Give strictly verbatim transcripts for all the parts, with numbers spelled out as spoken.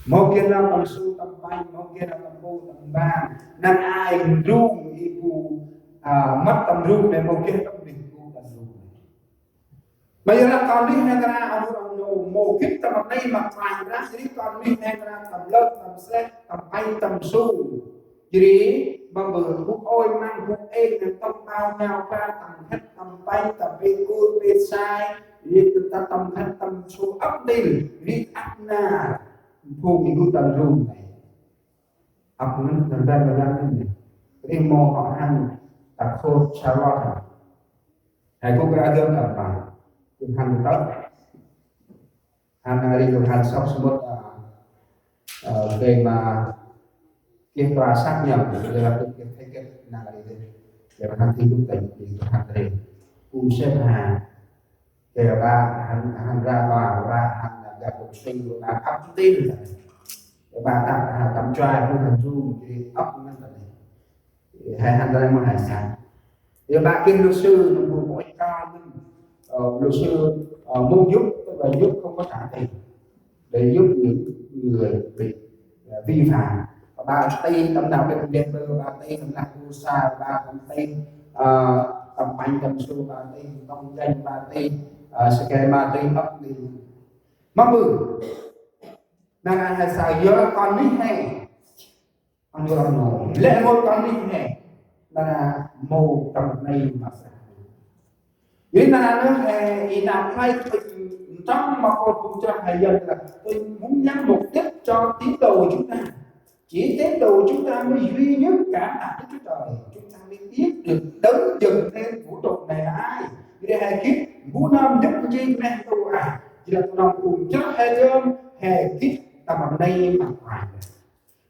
Mâu geh nau tâm su tâm pănh, mâu geh nau tâm bu tâm ban. Năng ai ndrung i bu, a, mât tâm ndrung nê, mâu geh tâm ndrung, bu tâm ndrung nê. Ƀiălah kon nuyh he ndra, a, nô, nô, mâu gĭt tâm nây ma Kôranh Brah, jêh ri kon nuyh he ndra tâm lơh, tâm seh, tâm pănh, tâm su. Jêh ri ma bơh bu ôi măng bu êng nê, tâm bao nhiêu ba, tâm khât, tâm pănh, tâm pêng ur, pêng sai, jêh ri tâm, tâm khât, tâm su ăp ntil, jêh ri ăp nar. Phung i gŭ tâm ndrung nê. Ăp ngăn tâm ban tâm ban nê. Ri mâu hŏ hăn ta khôt sa lŏ hăn. He gŭ ƀiă dơm tâm ban. Gŭ hăn tât. Hăn ri gŭ hăn sŏk sămƀŭt, a, a, gay ma geh tua săk nhŏng, gay ma geh thây geh nau ri dê. Gay ma hăn thi gŭ tênh, gay ma hăn ri. Gŭ sep ha. Gay ma hăn, hăn ra ma, ma hăn gay gŭ sêng gŭ ma ăp ntil. Gay ma tăp ha tâm chuai, gŭ hăn jum, gay ăp ngăn tâm nê. He hăn ri mâu he săk. Gay ma geh luật sư, nâm bu bôch ka nâm, ơ, luật sư, ơ, muốn giúp, tức là giúp không có trả tiền. Để giúp những người bị, ờ, vi phạm. Ba ti tâm nau ƀĭt đen bơ, ba ti tâm nau bu sa, ba tâm ti, ơ, tâm pănh tâm su, ba ti tâm danh, ba ti, ơ, sơ ke ma ti ăp ntil. Mâm bơh. Năng ai he sa yơh kon nuyh he. Ăn yơh nô. Lĕ mâu kon nuyh he. Năng ai mâu tâm nây ma sa. Jêh ri năng ai nuyh he, i nau khlay tuh ntơm ma kon phung chroh he yơh là tôi muốn nhắn một tip cho tín đồ chúng ta. Chỉ tín đồ chúng ta mới duy nhất cảm tạ Đức Chúa Trời. Chúng ta mới biết được đấng dựng nên vũ trụ này là ai. Jêh ri he gĭt, bu nơm nhŭp njêng neh ntu a. Jêh ri tâm nơm phung chroh he dơm, he gĭt tâm nây ma Kôranh Brah.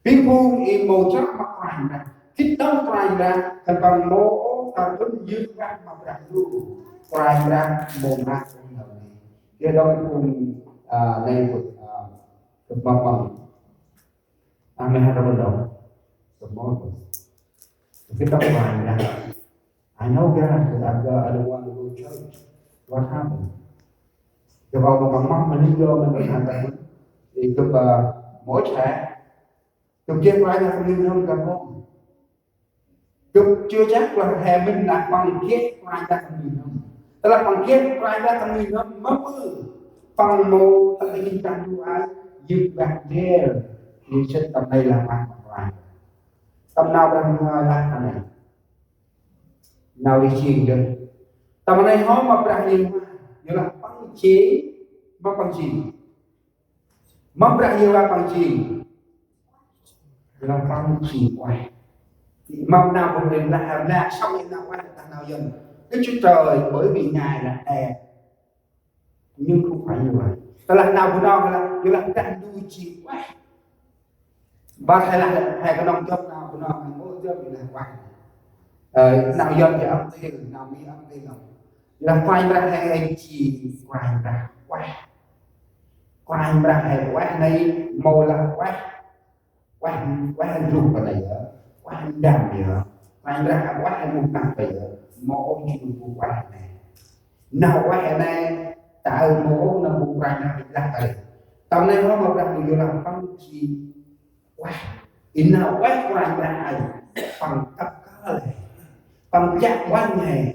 Bêng phung i mâu chroh ma Kôranh Brah, gĭt đŏng Kôranh Brah, khân păng mâu ôh ta dŭn yơk Brah ma Brah Ndu. Kôranh Brah mâu mă ôh nau nê. Geh đŏng phung, a, nê bơh, a, gâp mâu păng. A, mâu hăn tâm ban đŏng. Gâp mâu păng. Gĭt đŏng Kôranh Brah. I know God, but I, I don't want to go to church. What happened? Gâp ăt mâu păng mă, mâu nuyh yơh, mâu păng hăn tâm ban. Thì gâp, a, mâu chă. Gâp geh Kôranh Brah tâm nuih n'hâm gâp mâu. Gâp chưa chắc là he mĭn lah păng geh Kôranh Brah tâm nuih n'hâm. Tơlah păng geh Kôranh Brah tâm nuih n'hâm, mâm bơh păng mâu tâm nuih n'hâm Brah Ndu ai, yơk Brah ndrel, yơk sĭt tâm nây lah păng Kôranh. Tâm nau Brah Ndu ngơi lah tâm nây. Nau ri jêng dơh. Tâm nây hŏ ma Brah Yêhôva, yơh lah păng jêng, ma păng jêng. Mâm Brah Yêhôva păng jêng. Yơh lah păng jêng ueh. Mâm nau bu ri lah, lah sŏng i nau ueh, lah nau yơn. Đức Chúa Trời bởi vì Ngài là đẹp. Nhưng không phải như vậy. Tơlah nau bu nơm lah, yơh lah Brah Ndu jêng ueh. Ƀă he lah, he knŏng dơm nau bu nơm, he mâu dơm yơh lah ueh. Ơ, nau yơn thì ăp ntil, nau mi ăp ntil nơm. Yơh lah Kôranh Brah he jêng Kôranh Brah ueh. Kôranh Brah he ueh nây mâu lah ueh. Ueh, ueh ndrung pa nây yơh. Ueh ndăm yơh. Kôranh Brah ueh mâu tăng pa yơh. Mâu ôh jêng bu ueh nây. Nau ueh nây, ta aơ mâu ôh nau bu Kôranh Brah lah ta ri. Tâm nây hŏ ma Brah Ndu yơh lah păng jêng ueh. I nau ueh Kôranh Brah ay. Păng kăp kơl he. Păng chiă uănh he.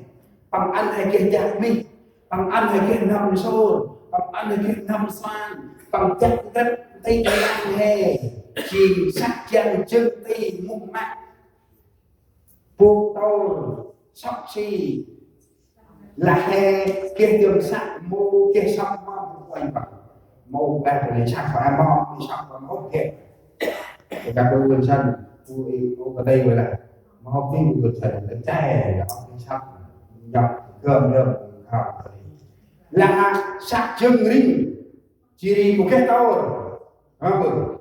Păng ăn he geh chiă mih. Păng ăn he geh n'hâm nsôr. Păng ăn he geh n'hâm san. Păng chiă ntrĕt nti nti he. Jêng săk jăn jâng nti muh măt. Bôk tôr, sŏk si. Lah he geh dơm săk, mâu geh sŏk ma bu uănh păng. Mâu geh dơm săk, mâu geh sŏk, mâu geh. Gâp đu uănh săn, bu i, u ka tây uănh lah. Mâu geh uănh săn, geh chai, geh sŏk, nhŏk, gơm, gơm, gơm. Lah săk jâng rĭng, jêh ri mâu geh tôr. Hă bơh.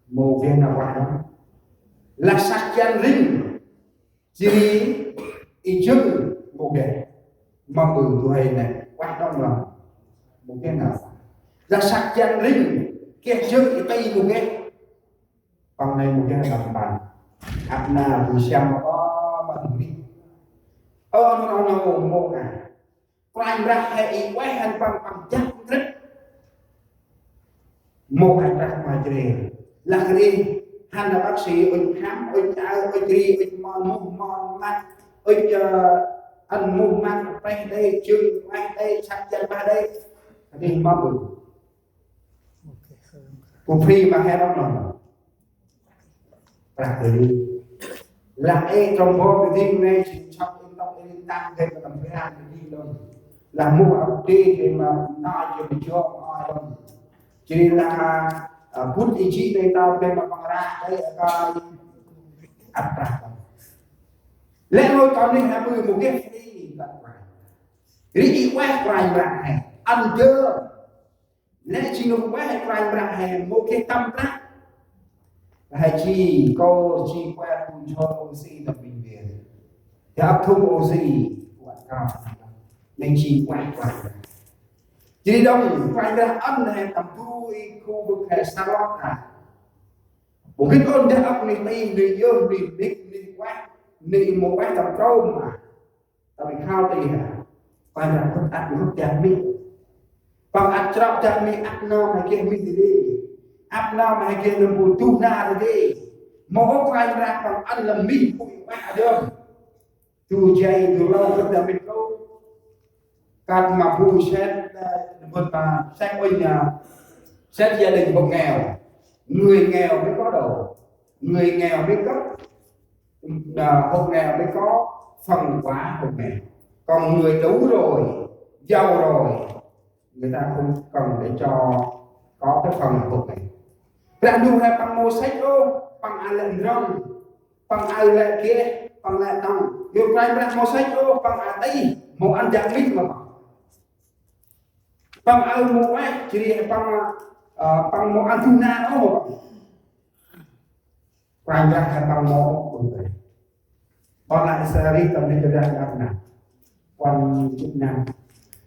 Mâu geh nau ueh nơm. Lah săk jăn rĭng. Jêh ri i jâng mâu geh. Mâm bơh du huê nê. Ueh đŏng lăm. Mâu geh nau. Lah săk jăn rĭng. Geh jâng i tây mâu geh. Păng nây mâu geh nau tâm ban. Ăp nar bu siăm ma ƀă ma dŭm rih. Ơ, nô, nô, nô, mâu geh. Kôranh Brah he i ueh hăn păng păng jăk ntrĕt. Mâu hôm trah ma jêh ri. Lah kơt nđa hăn bác sĩ ŭch khám, ŭch aơ, ŭch ri, ŭch mon muh mon măt, ŭch, ơ, ăn muh măt, peh đê, jâng peh đê, săk jăn peh đê. Kơt nđa mâu ŭch. Kơt nđa ma he rŏng nŏng. Prăk đê. Lah ê trong bom đê ding nê, jêh ri chŏk ê ntŭk ê ntang gay ma tâm phe đê ding đŏng. Lah muh ăp đê gay ma nai gay ma jŏ ma oi đŏng. Jêh ri lah, ơ, bŭt ê jê̆ nê tâo gay ma păng rah đê aka ăp prăk đŏng. Lĕ rngôch kon nê he ƀư mâu geh free kơt Kôranh. Ri i ueh Kôranh Brah he. Ăn dơm. Nê jêng nôk ueh Kôranh Brah he mâu geh tâm prăk. He jêng kôl jêng ueh bu nchol oxy tâm bệnh viện. He ăp thŭng oxy, ueh kơt. Nê jêng ueh Kôranh Brah. Jêh ri đŏng Kôranh Brah ăn he tâm du i khu vực he Charlotte a. Mâu gĭt ôh dah ăp nê ti, nê yơh, nê mĭk, nê ueh, nê mâu ueh tâm trôm a. Tâm i khao ti ha. Păng ăt rŭt, ăt rŭt dak mih. Păng ăt chrăp dak mih, ăp nơm he geh mih dadê. Ăp nơm he geh nơm bu duh nar dadê. Mâu ôh Kôranh Brah păng ăn lăm mih bu i ueh a dơm. Du jay, du lơ, rŭt dak mih klô. Kơt ma bu set, ơ, bơh ma set uănh, ơ, set gia đình hộ nghèo. Người nghèo mới có đồ. Người nghèo mới có, à, hộ nghèo mới có phần quà hộ nghèo. Còn người đủ rồi, giàu rồi, người ta không cần để cho có cái phần hộ nghèo. Brah Ndu he păng mâu săch ôh, păng a lĕ ndrŏng, păng a lĕ geh, păng lĕ nŏng. Yor Kôranh Brah mâu săch ôh, păng a tih, mâu ăn dak mih ma păng. Păng a mâu ueh, jêh ri păng, ơ, păng mâu ăn duh nar ôh ma păng. Kôranh Brah he păng mâu ôh, ƀon lan Israel tâm nê jêh dak nar. Puăn jê̆t năm.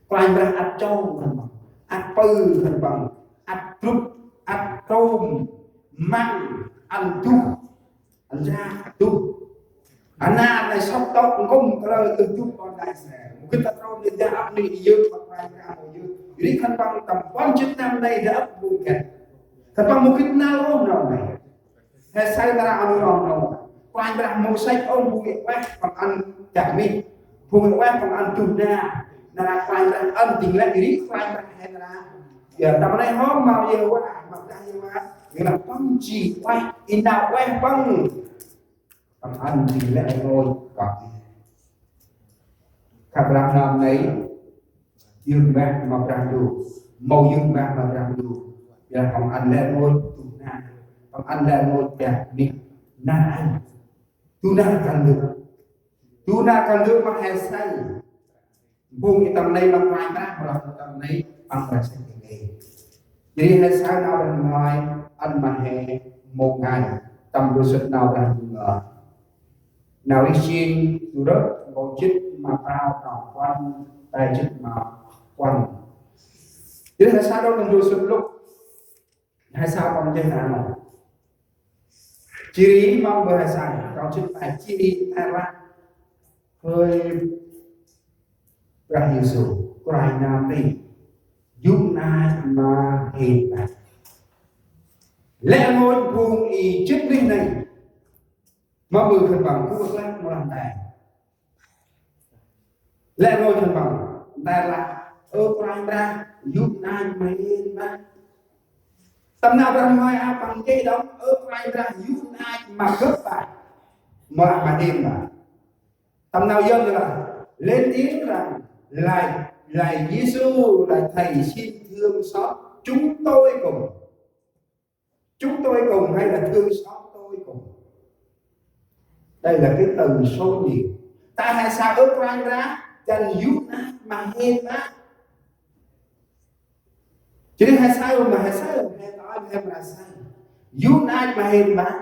Kôranh Brah ăt chông khân păng, ăt pư khân păng, ăt drŭp, ăt trôm, măng, ăn duh, ăn dak, ăt duh. Ăn nar nê sŏk tŏk nkŭm kalơ ih duh ƀon lan Israel. Mâu gĭt ta trôm nê dak ăp nê yơh, păng Kôranh Brah mâu yơh. Ri khân păng tâm puăn jê̆t năm nê dak ăp mâu gĭt. Khân păng mâu gĭt năl ôh nau nê. He saơ nar aơ nơh nơh. Kôranh Brah mâu săch ôh, phung i ueh păng ăn dak mih. Phung i ueh păng ăn duh nar. Nar aơ Kôranh Brah ăn dâng lĕ ri Kôranh Brah he nar aơ. Yor tâm nê hŏm ma Yêhôva, ma Brah Yêhôva. Yor lah păng jêng ueh, i nau ueh păng. Păng ăn dâng lĕ rngôch kon. Khă Brah nơm nê. Yơh mbah ma Brah Ndu. Mâu yơh mbah ma Brah Ndu. Yor păng ăn lĕ rngôch duh nar. Păng ăn lĕ rngôch dak mih. Nar aơ. Duh nar kăl dŭt. Duh nar kăl dŭt ma he saơ. Phung i tâm nê ma Kôranh Brah, ma lah tâm nê păng Brah săch kơ nê. Jêh ri he saơ nau Brah Ndu ngơi, ăn ma he mâu ngai. Tâm du sŭt nau Brah Ndu ngơi. Nau Rêsing, du rơ̆k, nkô̆ jê̆t ma prao, trong puăn, pe jê̆t ma puăn. Jêh ri he saơ đŏng tâm du sŭt Luk. He saơ păng jêh nau nô. Jêh ri mâm bơh he saơ, trong jê̆t pe, jêh ri ta lah: Hơi Brah Yêsu, Kôranh nơm nê, yô̆ nai ma hên Brah. Lĕ rngôch phung i jê̆t rêh nây. Mâm bơh khân păng gŭ klăk mâu lah nte. Lĕ rngôch khân păng nte lah: Ơ Kôranh Brah, yô̆ nai ma hên Brah. Tâm nau Brah Ndu ngơi a păng jêh đŏng: Ơ Kôranh Brah, yô̆ nai ma gâp Brah, mâu lah ma hên Brah. Tâm nau Yuăn lah lên tiếng rằng: Lạy, lạy Giêsu, lạy Thầy xin thương xót chúng tôi cùng. Chúng tôi cùng hay là thương xót tôi cùng. Đây là cái từ số nhiều. Ta he saơ: Ơ Kôranh Brah, dăn yô̆ nai ma hên Brah. Jêh ri he saơ, ma he saơ, he tơm he mra saơ: Yô̆ nai ma hên Brah.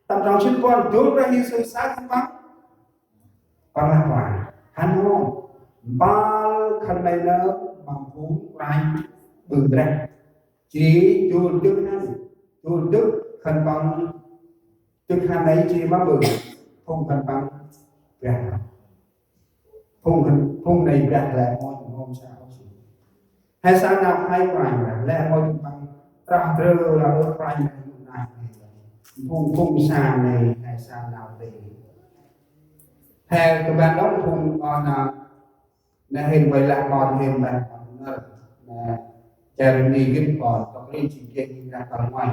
Tâm trong jê̆t puăn, dôl Brah Yêsu saơ khân păng. Păng lah: Wa, hăn hŏm, mpơl khân may nơm ma phung Kôranh Brah ƀư brah. Jêh ri dôl dâk hăn, dôl dâk khân păng, dâk hăn nây jêh ri mâm bơh, phung khân păng brah. Phung khân, phung nây brah lĕ rngôch, rngôch sa ôh jêh. He saơ nau khlay Kôranh Brah, lĕ rngôch khân păng Rah drơ la ơ Kôranh neh ntu neh. Phung phung sa neh, he sa nau tê. He kơ ban đŏng phung ƀon na, neh hên vay lah ƀon hên lah ƀon nơr. Neh, Jeremi gĭt ƀon, tŏk ri jêng geh neh lah ƀon ngoai.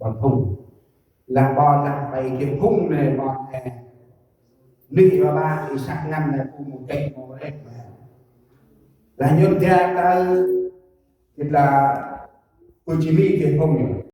Ƀon phung. Lah ƀon lah vay geh phung neh ƀon he. Nih ƀa ƀă i săk ngăn neh phung mâu geh mâu rêh neh. Lah nhŭp dia tơ, gĭt lah Bơ jêh ri geh phung neh.